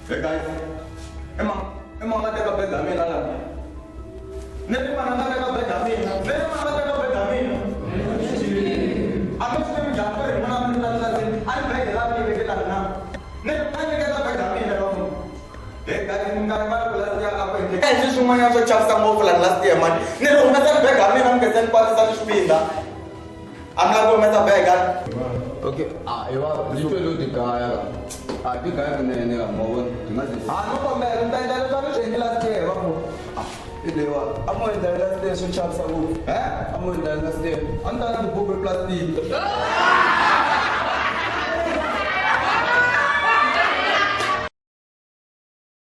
Hey guys, i ma i ma nga teka bag ya mina la. Ni ri mana nga teka bag ya mina. Ni ri mana nga teka bag ya mina. A mi swi tivi njhani ku ri hi n'wina mi ni tlasini. A ni bag la ni yi veke lani na. Ni ri a nyiketa bag ya mina ka munhu. Hey guys, mi nga rivali ku last year a ku endleka. Endli swin'wanyana swo chavisa ngopfu lani last year mani. Ni ri humesa bag ya mina mi nga se ni kwatisa ni swi pindza. A mi lavi ku humesa bag a? Okay, a hi va ni twe lo tigaya la. A tigaya kunene la ma vona. Byi nga zi. A no kombela mi ta endla leswi a mi swi endli last year va ku. I leyiwa a mo endla last year swo chavisa ngopfu. Eh? A mo endla last year. A ni ta na tibuku hi plastic.